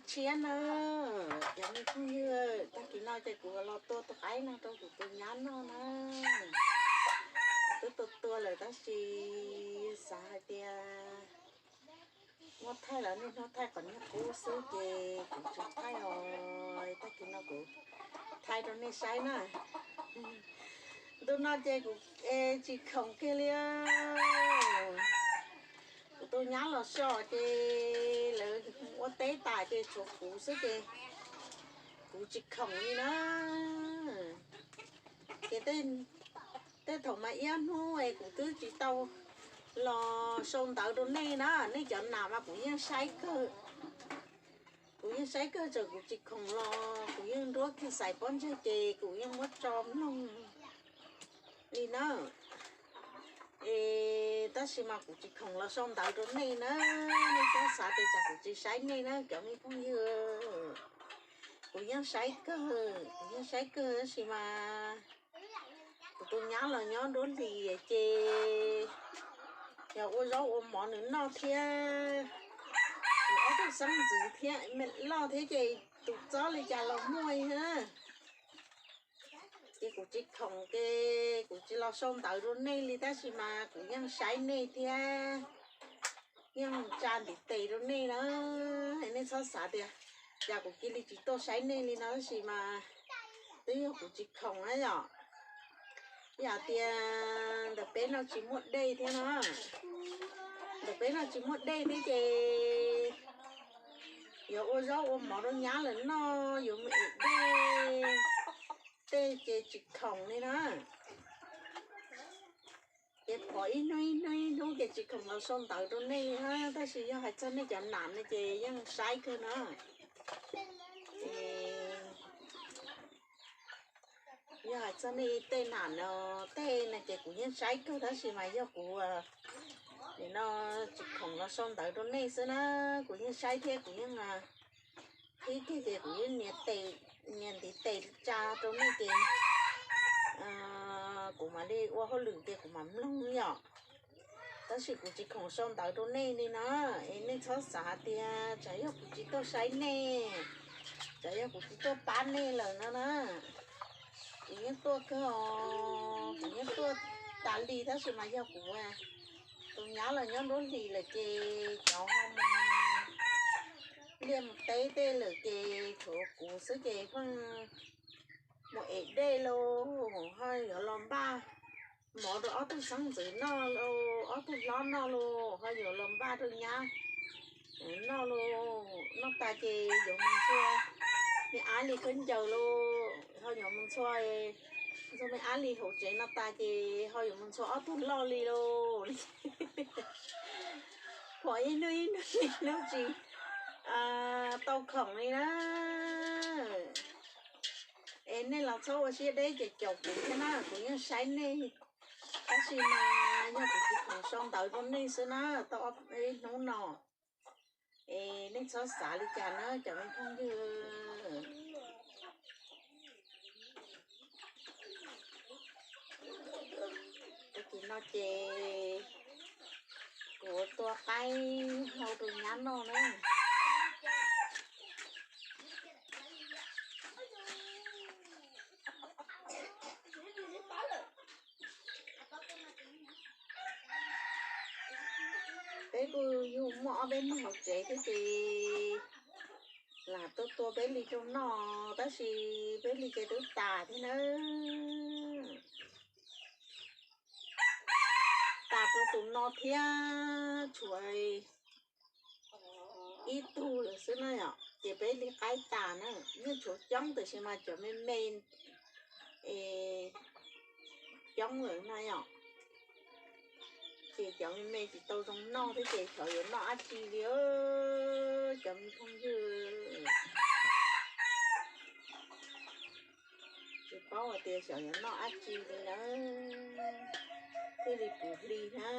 Tshiab na, cov me phooj ywg, tag kis no ces kuv los tua tus qaib no rau kuv tus nyab noj na. Twb tua tua lawm tab sis xav hais tias muab thaij los niaj hnub thaij qhov niag qub xwb ces kuv tsis thaij os. Tag kis no kuv thaij rau nej saib na. Ntu no ces kuv tsis khoom kiag li. Kuv tus nyab los so ces lawv ua teb tas ces tshuav kuv xwb ces kuv tsis khoom li na. Ces tej thaum mas ib ob hnub es kuv twb tsis tau los sau ntawv rau nej na, nej cov nam mas kuv yeej saib kawg. Kuv yeej saib kawg, txawm kuv tsis khoom los kuv yeej nruab kiag xaiv pob ntseg ces kuv yeej muab tso mloog li na. Es tab sis mas kuv tsis khoom los sau ntawv rau nej na, nej txhob xav tias tsam kuv tsis saib nej na cov me phooj ywg. Kuv yeej saib kawg, kuv yeej saib kawg tab sis mas kuv tus nyab los nyob nruab hlis ces yog ua zaub ua mov nws noj thiab, kuv ob tug xeeb ntxwv thiab me loj thiab ces tus txob li cas los muaj na. Ces kuv tsis khoom ces kuv tsis los sau ntawv rau nej li tab sis mas kuv yeej saib nej thiab, yeej tsa ntiv tes rau nej na. Nej txhob xav tias cas kuv cia li tsis tuaj saib nej li no tab sis mas twb yog kuv tsis khoom na yom. Yam tias ntawm peb no tsis muaj dej thiab no, ntawm peb no tsis muaj dej thiab ces yuav ua zaub ua mov rau nyab lawv noj, yuav mus ev dej tej ces tsis khoom li na. Ces pom ib hnub ib hnub ib hnub ces tsis khoom los sau ntawv rau nej na, tab sis yog hais txog nej cov nam no ces yeej saib kawg na. Yog hais txog nej tej nam no, tej no ces kuv yeej saib kawg tab sis mas yog kuv nim no tsis khoom los sau ntawv rau nej xwb na. Kuv yeej saib thiab kuv yeej, ib kiag ces kuv yeej nias ntiv tes tsa rau nej ces kuv mam li ua hauj lwm ces kuv mam mloog yom. Tab sis kuv tsis khoom sau ntawv rau nej li no, es nej txhob xav tias tsam yog kuv tsis tuaj saib nej, tsam yog kuv tsis tuaj pab nej lawm no na. Kuv yeej tuaj kawg, kuv yeej tuaj tas li tab sis mas yog kuv tus nyab los nyob nruab hlis lawm ces cov ho mus liaj mus teb tej lawm ces tshuav kuv xwb ces pheej mus ev dej los ho yuav los npaj mov rau ob tug xeeb ntxwv noj los ob tug hlob noj los ho yuav los npaj rau nyab noj los, noj tas ces yuav mus ntxhua me ab li khaub ncaws los ho yuav mus ntxhua, ntxhua me ab li hauv tsev no tas ces ho yuav mus ntxhua ob tug loj li los. Pom ib hnub ib hnub ib hnub tsis tau khoom li na. Es nej los txhob ua siab deb ces caum kuv thiab na, kuv yeej saib nej, tab sis mas yog kuv tsis khoom sau ntawv rau nej xwb na, tau ob hnub no. Es nej txhob xav li cas na cov me phooj ywg. Tag kis no ces kuv tua qaib hau rau nyab noj na. Peb kuj yug muaj ob peb neeg hauv tsev thiab ces lam tuaj tua peb li rau noj tab sis peb li ces twb tas thiab na. Tas rau tus no thiab tshuav ib tug lawm xwb na yom, ces peb li qaib tas na, yeej tshuav coob tiam sis mas cov me me coob lawm na yom. Ces cov me me tsis tau zoo noj thiab ces xyov yuav noj dab tsi li, cov me phooj ywg. Tsis paub hais tias xyov yuav noj dab tsi li na, thiaj li puv hli na.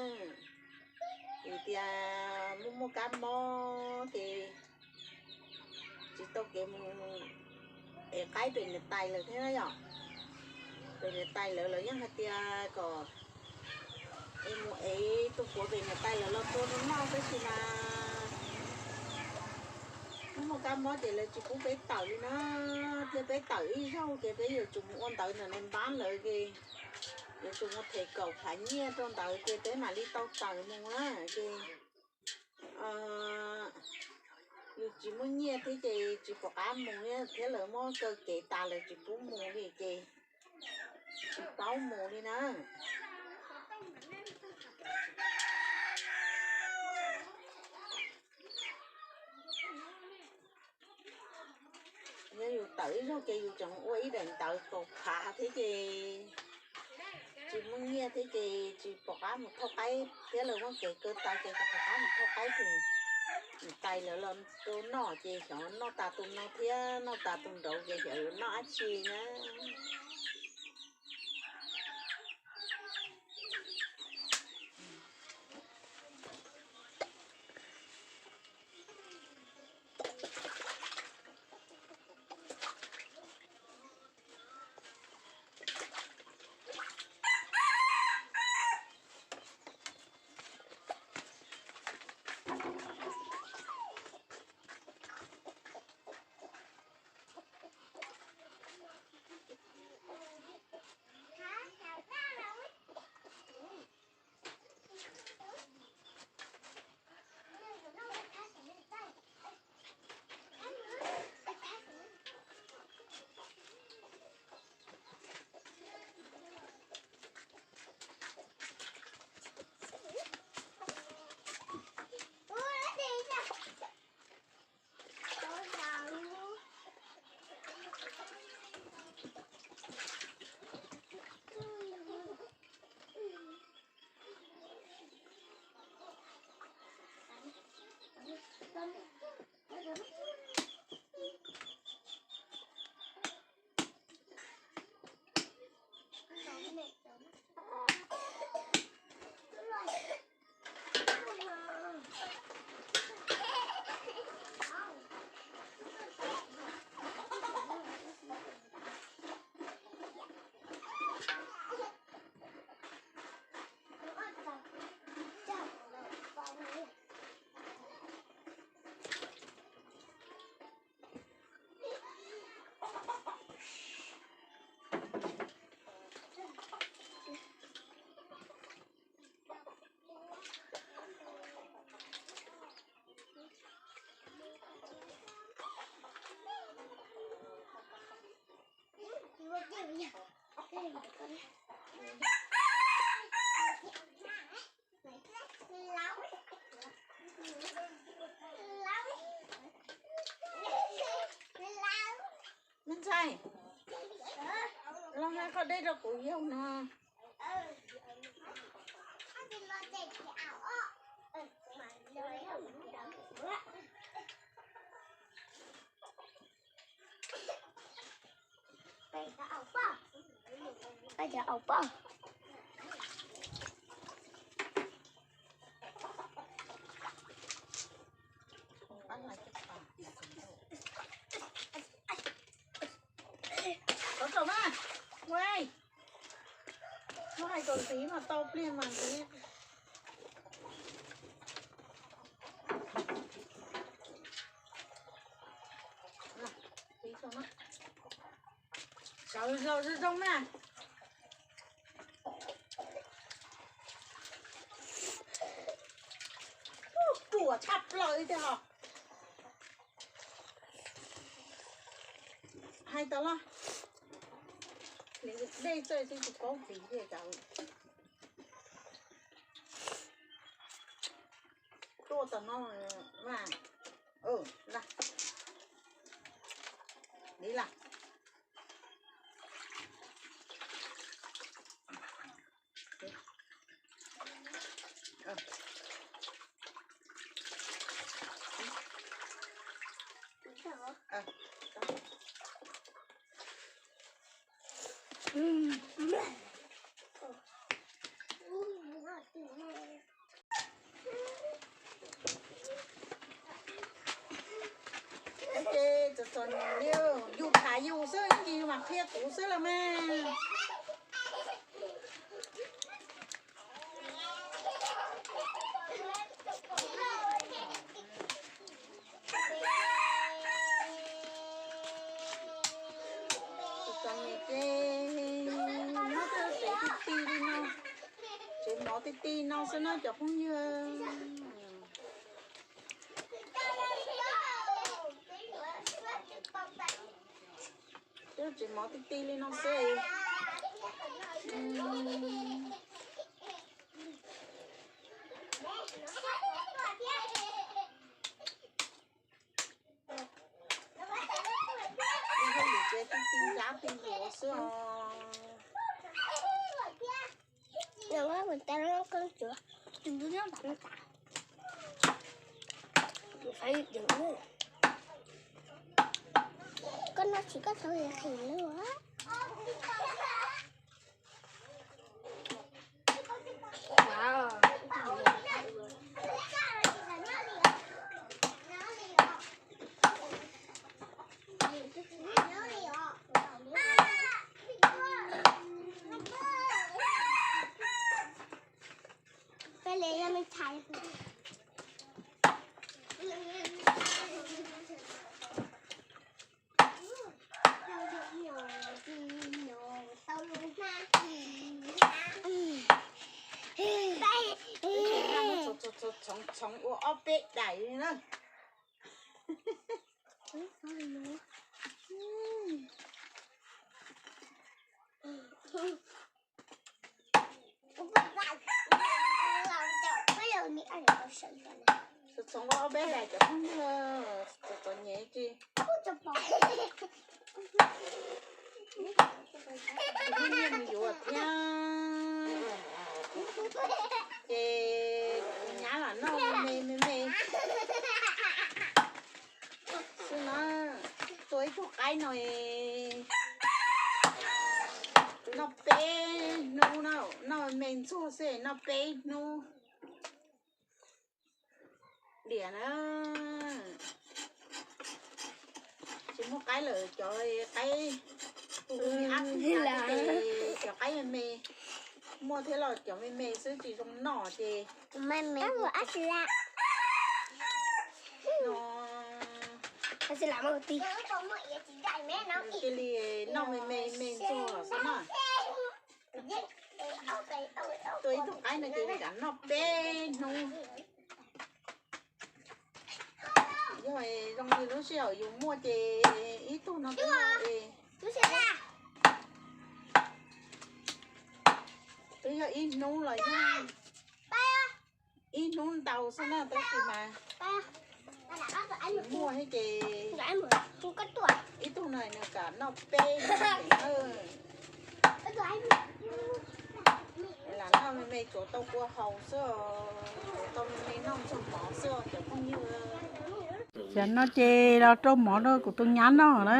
Vim tias muaj muaj kab mob ces tsis tau kev mus ev qaib pem niam tais lawm thiab na yom. Pem niam tais lawv, lawv yeej hais tias kom es mus ev tus puav pem niam tais lawv los tua rau noj tab sis mas muaj Kab mob ces lawv tsis pub peb tawm li na, thiab peb tawm ib zaug ces peb yuav tsum mus ua ntawv ntawm nais npab lawv ces yuav tsum mus them kaum phav nyiaj rau ntawd ces peb mam li tau tawm mus na. Ces yus tsis muaj nyiaj thiab ces tsis pom qab mus thiab, lawv muab kaw kev tas lawv tsis pub mus li ces tsis paub mus li na. Yog yus tawm ib zaug ces yus tseem ua ib daim ntawv kaum phav thiab ces tsis muaj nyiaj thiab ces tsis pom qab mus thauj qaib thiab, lawv muab kev kaw tas ces tsis pom qab mus thauj qaib ces niam tais lawv los tua noj ces xyov noj tas tus no thiab noj tas tus nraud ces xyov yuav noj dab tsi na. Me ntxhais, los hais qhov dej rau kuv yaug no. Peb cov au poj. Tau tau na. Ua, no hais kom ntxiv mas tau pliag mas ntxiv. Sawv zog zoo zoo na. Ruam tshaj plaws li tiag hos. Hais tau los, dej txawj xwb tsis paub tiv li cas. Tuaj tom no mas, li las. Ces txom txom nyem li, yus tham yus xwb, yus mas qhia kuv xwb los mas. Ti ti no xwb na cov phooj ywg. Twb tsis mov ti ti li no xwb. Ti ti nrab ti nruav xwb os. Koj no tsis koj tau qhis lawm. Txhoov ua ob peb daim li na. Txhoov ua ob peb daim cov phooj ywg, txom txom nyem tsis. Tus phooj ywg nws yuav thiab, ces nyab lam noj me me me me xwb na. Tua ib tug qaib no noj peb hnub na, noj me ntxuag xwb noj peb hnub. Diam na, tsis muaj qaib lawm cov qaib, cov qaib me me, muaj thiab los cov me me xwb tsis zoo noj ces cia li noj me me me ntxuag xwb na. Tua ib tug qaib no ces nws kam noj peb hnub. Yog zoo li lub sij hawm yus muaj ces ib tug no twb yog, twb yog ib hnub los yog ib hnub ntau xwb na tab sis mas tsis muaj thiab ces ib tug no nws kam noj peb hnub. Lam noj me me tsuav tau kua haus xwb, tsuav tau me me noj ntxuag mov xwb cov phooj ywg. Tam no ces los rau mov rau kuv tus nyab noj na.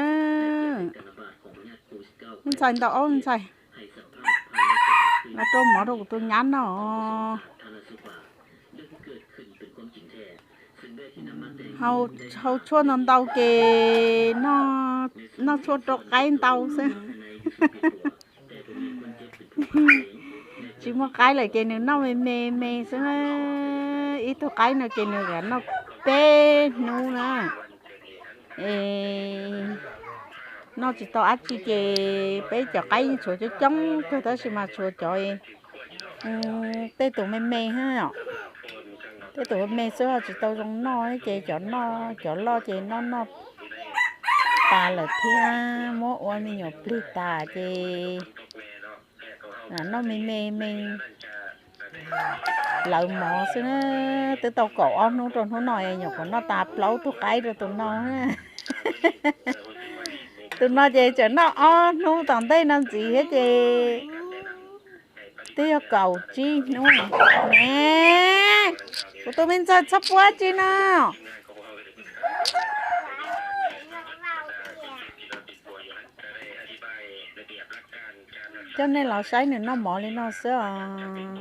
Me ntxhais ntau ob me ntxhais, los rau mov rau kuv tus nyab noj. Haus tshuaj ntau ntau ces noj tshuaj rau qaib ntau xwb. Tsis muaj qaib lawm ces nws noj me me me xwb. Ib tug qaib no ces nws kam noj peb hnub na. Es noj tsis tau dab tsi ces peb cov qaib yeej tshuav coob coob kawg tab sis mas tshuav cov tej tus me me, tej tus me me xwb tsis tau zoo noj ces cov noj, cov loj ces noj noj tas lawm thiab muab ua me nyuam plig tas ces noj me me me lawv mov xwb na. Twb tau kaum ob hnub rau hnub no nyuam qhuav noj tas plaub tug qaib rau tus no. Tus no ces tseem noj ob hnub tom ntej no ntxiv thiab ces twb yog kaum tsib hnub ne. Kuv tus me ntxawg txhob puab tsi no. Coj nej los saib nws noj mov li no xwb os.